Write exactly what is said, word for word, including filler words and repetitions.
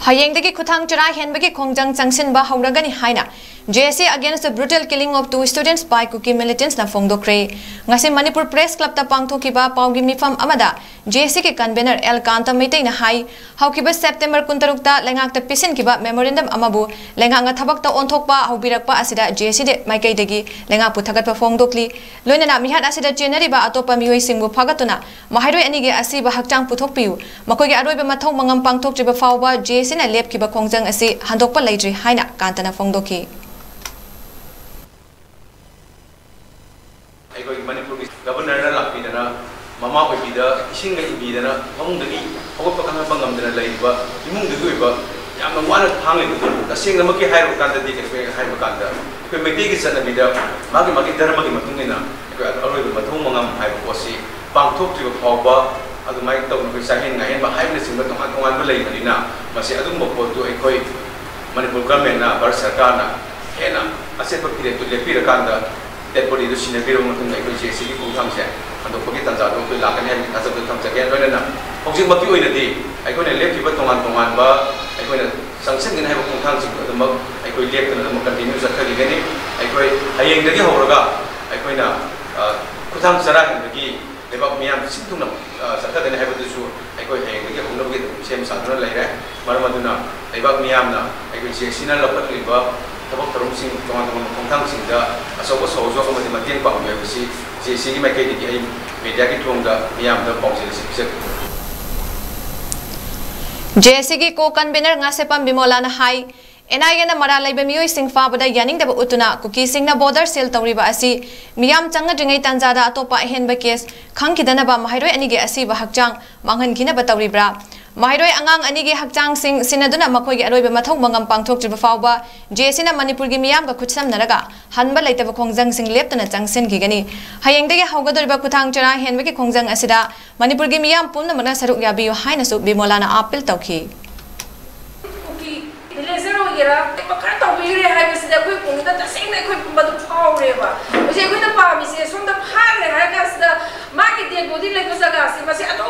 ꯍꯌꯦꯡꯗꯒꯤ ꯈꯨꯊꯥꯡ ꯆꯔꯥ ꯍꯦꯟꯕꯒꯤ ꯈꯣꯡꯖꯪ ꯆꯪꯁꯤꯟꯕ ꯍꯧꯔꯒꯅꯤ ꯍꯥꯏꯅ J A C against the brutal killing of two students by Kuki militants ꯅ ꯐꯣꯡꯗꯣꯛꯈ꯭ꯔꯦ꯫ ꯉꯁꯤ ꯃꯅꯤꯄꯨꯔ ꯄ꯭ꯔꯦꯁ ꯀ꯭ꯂꯕꯇ ꯄꯥꯡꯊꯣꯛꯈꯤꯕ ꯄꯥꯎꯒꯤ ꯃꯤꯐꯝ ꯑꯃꯗ J A C ꯒꯤ convener ꯑꯦꯜ ꯀꯥꯟꯇ ꯃꯩꯇꯩꯅ ꯍꯥꯏ, ꯍꯧꯈꯤꯕ ꯁꯦꯞꯇꯦꯝꯕꯔ ꯀꯨꯟꯇꯔꯨꯛꯇ ꯂꯩꯉꯥꯛꯇ ꯄꯤꯁꯤꯟꯈꯤꯕ memorandum ꯑꯃꯕꯨ ꯂꯩꯉꯥꯛꯅ ꯊꯕꯛꯇ ꯑꯣꯟꯊꯣꯛꯄ ꯍꯧꯕꯤꯔꯛꯄ ꯑꯁꯤꯗ J A C ꯗ ꯃꯥꯏꯀꯩꯗꯒꯤ ꯂꯩꯉꯥꯛꯄꯨ ꯊꯥꯒꯠꯄ ꯐꯣꯡꯗꯣꯛꯂꯤ꯫ ꯂꯣꯏꯅꯅ ꯃꯤꯍꯥꯠ ꯑꯁꯤꯗ ꯆꯦꯟꯅꯔꯤꯕ ꯑꯇꯣꯞꯄ ꯃꯤꯑꯣꯏꯁꯤꯡꯕꯨ ꯐꯥꯒꯠꯇꯨꯅ ꯃꯍꯩꯔꯣꯏ ꯑꯅꯤꯒꯤ ꯑꯁꯤꯕ ꯍꯛꯆꯥꯡ ꯄꯨꯊꯣꯛꯄꯤꯌꯨ, ꯃꯈꯣꯏꯒꯤ ꯑꯔꯣꯏꯕ ꯃꯊꯧ ꯃꯉꯝ ꯄꯥꯡꯊꯣꯛꯇ꯭ꯔꯤꯕ ꯐꯥꯎꯕ J A C ꯅ ꯂꯦꯞꯈꯤꯕ ꯈꯣꯡꯖꯪ ꯑꯁꯤ ꯍꯟꯗꯣꯛꯄ ꯂꯩꯇ꯭ꯔꯤ ꯍꯥꯏꯅ ꯀꯥꯟꯇꯅ ꯐꯣꯡꯗꯣꯛꯈꯤ꯫ ꯑꯩꯈꯣꯏꯒꯤ ꯃꯅꯤꯄꯨꯔꯒꯤ ꯒꯕꯔꯅꯔꯅ ꯂꯥꯛꯄꯤꯗꯅ ꯃꯃꯥ ꯑꯣꯏꯕꯤꯗ ꯏꯁꯤꯡꯒ ꯏꯟꯕꯤꯗꯅ ꯐꯃꯨꯡꯗꯒꯤ ꯍꯧꯒꯠꯄ ꯀꯥꯡꯈꯠꯄ ꯉꯝꯗꯅ ꯂꯩꯔꯤꯕ ꯏꯃꯨꯡꯗꯨꯒꯤ ꯑꯣꯏꯕ ꯌꯥꯝꯅ ꯋꯥꯅ ꯈꯥꯡꯂꯤꯕꯗꯨ ꯇꯁꯦꯡꯅꯃꯛꯀꯤ ꯍꯥꯏꯔꯨꯕ ꯀꯥꯟꯗꯗꯤ, ꯑꯩꯈꯣꯏ ꯍꯥꯏꯕ ꯀꯥꯟꯗ ꯑꯩꯈꯣꯏ ꯃꯩꯇꯩꯒꯤ ꯆꯠꯅꯕꯤꯗ ꯃꯥꯒꯤ ꯃꯥꯒꯤ ꯙꯔꯃꯒꯤ ꯃꯇꯨꯡ ꯏꯟꯅ ꯑꯩꯈꯣꯏ ꯑꯔꯣꯏꯕ ꯃꯊꯧ ꯃꯉꯝ ꯍꯥꯏꯕ ꯄꯣꯠꯁꯤ ꯄꯥꯡꯊꯣꯛꯇ꯭ꯔꯤꯕ ꯐꯥꯎꯕ ꯑꯗꯨꯃꯥꯏꯅ ꯇꯧꯅ ꯑꯩꯈꯣꯏ ꯆꯥꯛꯍꯦꯟ ꯉꯥꯏꯍꯦꯟꯕ ꯍꯥꯏꯕꯅꯆꯤꯡꯕ ꯇꯣꯉꯥꯟ ꯇꯣꯉꯥꯟꯕ ꯂꯩꯕꯅꯤꯅ, ꯃꯁꯤ ꯑꯗꯨꯒꯨꯝꯕ ꯄꯣꯠꯇꯨ ꯑꯩꯈꯣꯏ ꯃꯅꯤꯄꯨꯔ ꯒꯚꯔꯟꯃꯦꯟꯅ, ꯚꯥꯔꯠ ꯁꯔꯀꯥꯔꯅ ꯍꯦꯟꯅ ꯑꯆꯦꯠꯄ ꯐꯤꯔꯦꯞꯇꯨ ꯂꯦꯞꯄꯤꯔꯀꯥꯟꯗ, dead body ꯗꯨ ꯁꯤꯟꯅꯕꯤꯔꯕ ꯃꯇꯨꯡꯗ ꯑꯩꯈꯣꯏ J A C ꯒꯤ ꯈꯣꯡꯊꯥꯡꯁꯦ ꯍꯟꯗꯣꯛꯄꯒꯤ ꯇꯥꯟꯖꯥꯗꯨ ꯑꯩꯈꯣꯏ ꯂꯥꯛꯀꯅꯤ ꯍꯥꯏꯕꯒꯤ ꯊꯥꯖꯕꯗꯨ ꯊꯝꯖꯒꯦ꯫ ꯂꯣꯏꯅꯅ ꯍꯧꯖꯤꯛꯃꯛꯀꯤ ꯑꯣꯏꯅꯗꯤ ꯑꯩꯈꯣꯏꯅ ꯂꯦꯞꯈꯤꯕ ꯇꯣꯉꯥꯟ ꯇꯣꯉꯥꯟꯕ ꯑꯩꯈꯣꯏꯅ ꯆꯪꯁꯤꯟꯒꯅꯤ ꯍꯥꯏꯕ ꯈꯣꯡꯊꯥꯡꯁꯤꯡꯗꯨ ꯑꯗꯨꯃꯛ ꯑꯩꯈꯣꯏ ꯂꯦꯞꯇꯅ ꯑꯗꯨꯃꯛ continue ꯆꯠꯊꯈꯤꯒꯅꯤ꯫ ꯑꯩꯈꯣꯏ ꯍꯌꯦꯡꯗꯒꯤ ꯍꯧꯔꯒ ꯑꯩꯈꯣꯏꯅ, ꯑ, ꯈꯨꯊꯥꯡ ꯆꯔꯥ ꯍꯦꯟꯕꯒꯤ ꯂꯩꯕꯥꯛ ꯃꯤꯌꯥꯝ ꯁꯤꯟ ꯊꯨꯡꯅ, ꯑ, ꯆꯠꯊꯒꯅꯤ ꯍꯥꯏꯕꯗꯨꯁꯨ ꯑꯩꯈꯣꯏ ꯍꯌꯦꯡꯗꯒꯤ ꯍꯧꯅꯕꯒꯤ ꯑꯗꯨꯝ ꯁꯦꯝ ꯁꯥꯗꯨꯅ ꯂꯩꯔꯦ꯫ ꯃꯔꯝ ꯑꯗꯨꯅ ꯂꯩꯕꯥꯛ ꯃꯤꯌꯥꯝꯅ ꯑꯩꯈꯣꯏ J A C ꯅ ꯂꯧꯈꯠꯂꯤꯕ ꯊꯕꯛ ꯊꯧꯔꯝꯁꯤꯡ, ꯇꯣꯉꯥꯟ ꯇꯣꯉꯥꯟꯕ ꯈꯣꯡꯊꯥꯡꯁꯤꯡꯗ ꯑꯆꯧꯕ ꯁꯍꯣꯖꯣꯛ ꯑꯃꯗꯤ ꯃꯇꯦꯡ ꯄꯥꯡꯕꯤꯌꯨ ꯍꯥꯏꯕꯁꯤ J A C ꯒꯤ ꯃꯥꯏꯀꯩꯗꯒꯤ ꯑꯩ media ꯒꯤ ꯊꯣꯡꯗ ꯃꯤꯌꯥꯝꯗ ꯄꯥꯎꯖꯦꯜ ꯑꯁꯤ ꯄꯤꯖꯒꯦ꯫ J A C ꯒꯤ co-convener ꯉꯥꯁꯦꯄꯝ ꯕꯤꯃꯣꯂꯥꯅ high, N I A ꯅ ꯃꯔꯥꯜ ꯂꯩꯕ ꯃꯤꯑꯣꯏꯁꯤꯡ ꯐꯥꯕꯗ ꯌꯥꯅꯤꯡꯗꯕ ꯎꯠꯇꯨꯅ ꯀꯨꯀꯤꯁꯤꯡꯅ border seal ꯇꯧꯔꯤꯕ ꯑꯁꯤ ꯃꯤꯌꯥꯝ ꯆꯪꯅꯗ꯭ꯔꯤꯉꯩ ꯇꯥꯟꯖꯥꯗ ꯑꯇꯣꯞꯄ ꯑꯍꯦꯟꯕ case ꯈꯪꯈꯤꯗꯅꯕ ꯃꯍꯩꯔꯣꯏ ꯑꯅꯤꯒꯤ ꯑꯁꯤꯕ ꯍꯛꯆꯥꯡ ꯃꯥꯡꯍꯟꯈꯤꯅꯕ ꯇꯧꯔꯤꯕ꯭ꯔꯥ? ꯃꯍꯩꯔꯣꯏ ꯑꯉꯥꯡ ꯑꯅꯤꯒꯤ ꯍꯛꯆꯥꯡꯁꯤꯡ ꯁꯤꯟꯅꯗꯨꯅ ꯃꯈꯣꯏꯒꯤ ꯑꯔꯣꯏꯕ ꯃꯊꯧ ꯃꯉꯝ ꯄꯥꯡꯊꯣꯛꯇ꯭ꯔꯤꯕ ꯐꯥꯎꯕ J A C ꯅ ꯃꯅꯤꯄꯨꯔꯒꯤ ꯃꯤꯌꯥꯝꯒ ꯈꯨꯠꯁꯝꯅꯔꯒ ꯍꯟꯕ ꯂꯩꯇꯕ ꯈꯣꯡꯖꯪꯁꯤꯡ ꯂꯦꯞꯇꯅ ꯆꯪꯁꯤꯟꯈꯤꯒꯅꯤ꯫ ꯍꯌꯦꯡꯗꯒꯤ ꯍꯧꯒꯗꯧꯔꯤꯕ ꯈꯨꯊꯥꯡ ꯆꯔꯥ ꯍꯦꯟꯕꯒꯤ ꯈꯣꯡꯖꯪ ꯑꯁꯤꯗ ꯃꯅꯤꯄꯨꯔꯒꯤ ꯃꯤꯌꯥꯝ ꯄꯨꯝꯅꯃꯛꯅ ꯁꯔꯨꯛ ꯌꯥꯕꯤꯌꯨ ꯍꯥꯏꯅꯁꯨ ꯕꯤꯃꯣꯂꯥꯅ appeal ꯇꯧꯈꯤ꯫ ꯀꯨꯀꯤ villager ꯑꯣꯏꯒꯦꯔꯥ, ꯀꯩ ꯈꯔ ꯇꯧꯕꯤꯈ꯭ꯔꯦ ꯍꯥꯏꯕꯁꯤꯗ ꯑꯩꯈꯣꯏ ꯄꯨꯛꯅꯤꯡꯗ ꯇꯁꯦꯡꯅ ꯑꯩꯈꯣꯏ ꯄꯨꯝꯕꯗꯨ ꯐꯥꯎꯔꯦꯕ꯫ ꯍꯧꯖꯤꯛ ꯑꯩꯈꯣꯏꯅ ꯄꯥꯝꯃꯤꯁꯦ ꯁꯣꯝꯗ ꯐꯥꯈ꯭ꯔꯦ ꯍꯥꯏꯔ ꯀꯥꯟꯁꯤꯗ ꯃꯥꯒꯤ dead body ꯂꯩꯕ ꯖꯒꯥꯁꯦ ꯃꯁꯤ ꯑꯗꯨꯝ